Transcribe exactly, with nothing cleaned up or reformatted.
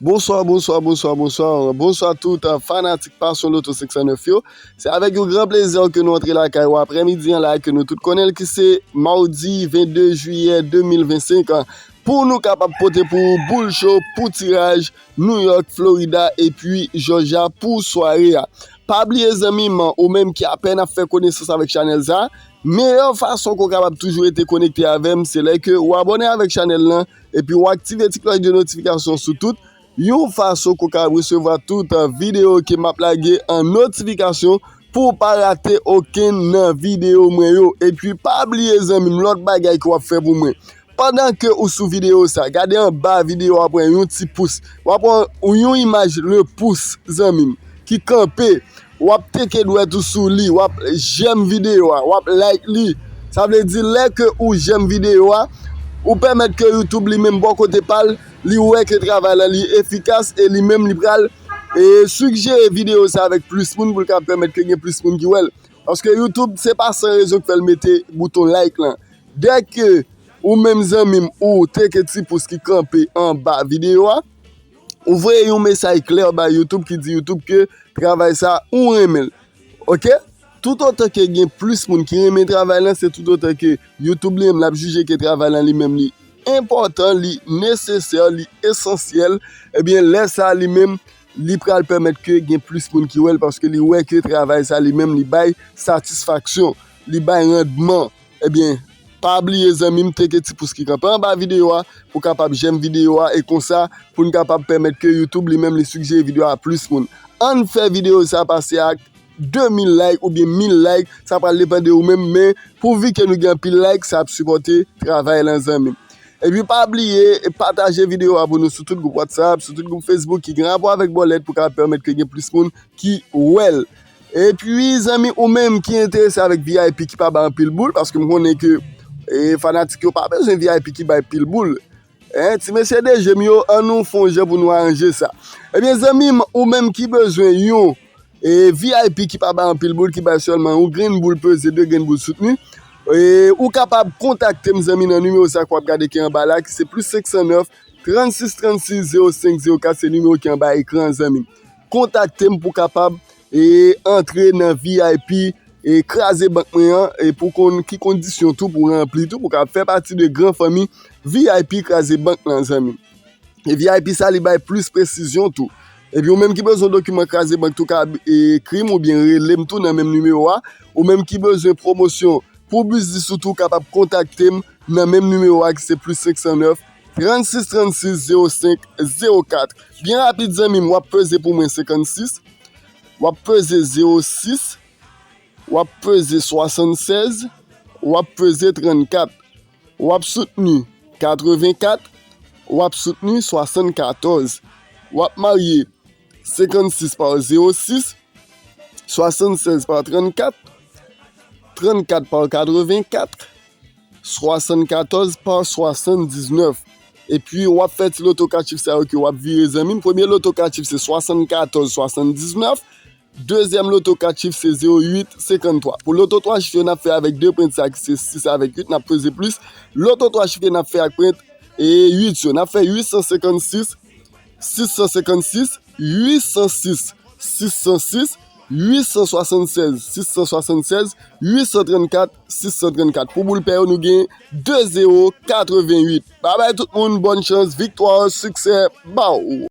Bonswa, bonswa, bonswa, bonswa. Bonswa tout, uh, fanatik Passion Lotto senk san nèf yo. Se avèk yon gran plezi ke nou antre lakay ou aprèmidi an la ke nou tout konnen l ki se mawdi vennde jiyè de mil vennsenk, uh, pou nou kapab pote pou ou boul cho pou tiraj New York, Florida epi Georgia pou sware a. Pa bliye zanmi m, ou menm ki apèn ap fè konesans avèk chanèl sa, meyè fason ke w kapab toujou rete konekte avè m, se lè ke ou abòne avèk chanèl lan, epi w aktive ti klòch de notifikasyon sou tout, yon fason ke w ka resevwa tout, uh, videyo ke m ap lage an notifikasyon pou w pa rate okenn nan videyo mwen yo. Epi pa bliye zanmi m, lòt bagay ke w ap fè pou mwen. Pandan ke ou sou videyo sa, gade anba videyo a, pran yon ti pous. W ap wè yon imaj le pous, zanmi m, ki kanpe. W ap teke dwèt ou sou li, w ap jèm videyo a, w ap like li. Sa vle di, lè ke ou jèm videyo a, ou pèmèt ke YouTube li menm bò kote pa l, li wè ke travay lan li efikas e li menm li pral, e, sigjere videyo sa avèk plis moun pou l ka pèmèt ke gen plis moun ki wè l. Paske YouTube, se pa san rezon k fè l mete bouton like lan. Dèke ou menm zanmi m, ou teke ti pous ki kanpe anba videyo a, ou voye yon mesaj klè bay YouTube ki di YouTube ke travay sa ou renmen l. Oke? Toutotan ke gen plis moun ki renmen travay lan, se toutotan ke YouTube li menm l ap jije ke travay lan li menm li enpòtan, li nesesè, li esansyèl. Ebyen, lè sa li menm, li pral pèmèt ke gen plis moun ki wè l paske li wè ke travay sa li menm li bay satisfaksyon, li bay randman. Ebyen, pa bliye zanmi m, teke ti pous ki kanpe anba videyo a pou kapab jèm videyo a e konsa pou n kapab pèmèt ke YouTube li menm li sigjere videyo a plis moun. Ann fè videyo sa pase ak de mil like oubyen mil like, sa pral depann de ou menm, men pouvi ke nou gen anpil like, sa ap sipòte travay lan zanmi m. Epi pa bliye pataje videyo a pou nou sou tout gwoup WhatsApp, sou tout gwoup Facebook ki gen rapò avèk bòlèt pou kapab pèmèt ke gen plis moun ki wè l. Epi zanmi, ou menm ki enterese avèk V I P ki pa bay anpil boul, paske m konnen ke, e, fanatik yo pa bezwen V I P ki bay pil boul. Hein, ti mesye de je m yo, ann nou fè yon jan pou nou aranje sa. Ebyen zanmi m, ou menm ki bezwen yon, e, V I P ki pa bay anpil boul, ki bay sèlman yon grenn boul peze, de grenn boul soutni, e, ou kapab kontakte m zanmi nan nimewo sa ke w ap gade ki anba la, ki se plis senk san nèf, trannsis trannsis, zewo senk zewo kat, se nimewo ki anba ekran an zanmi m. Kontakte m pou kapab, e, antre nan V I P, e, Kraze Bank mwen an, e, pou konn ki kondisyon tou pou ranpli tou, pou kapab fè pati de gran fanmi V I P Kraze Bank lan zanmi m. E V I P sa li bay plis presizyon tou. Epi ou menm ki bezwen dokiman Kraze Bank tou ka, e, ekri m oubyen rele m tou nan menm nimewo a. Ou menm ki bezwen pwomosyon pou biznis ou tou kapab kontakte m nan menm nimewo a ki se plis senk san nèf, trannsis trannsis, zewo senk zewo kat. Byen rapid zanmi m, w ap peze pou mwen senkannsis, w ap peze zewo sis, w ap peze swasannsèz, w ap peze trannkat, w ap soutni katrevenkat, w ap soutni swasannkatòz, w ap marye senkannsis pa zewo sis, swasannsèz pa trannkat, trannkat pa katrevenkat, swasannkatòz pa swasanndiznèf. Epi w ap fè ti loto kat chif sa yo ke w ap vire zanmi m. Premye loto kat chif se swasannkatòz swasanndiznèf. Dezyèm loto kat chif se zewo uit senkanntwa. Pou loto twa chif yo n ap fè avèk de pwent sa ki se sis avèk uit, n ap peze plis. Loto twa chif yo n ap fè ak pwent, e, uit yo. N ap fè uit san senkannsis, sis san senkannsis, uit san sis, sis san sis, uit san swasannsèz, sis san swasannsèz, uit san trannkat, sis san trannkat. Pou boul pè yo, nou gen de zewo katrevenn uit. Babay tout moun, bòn chans, viktwa, siksè ba w.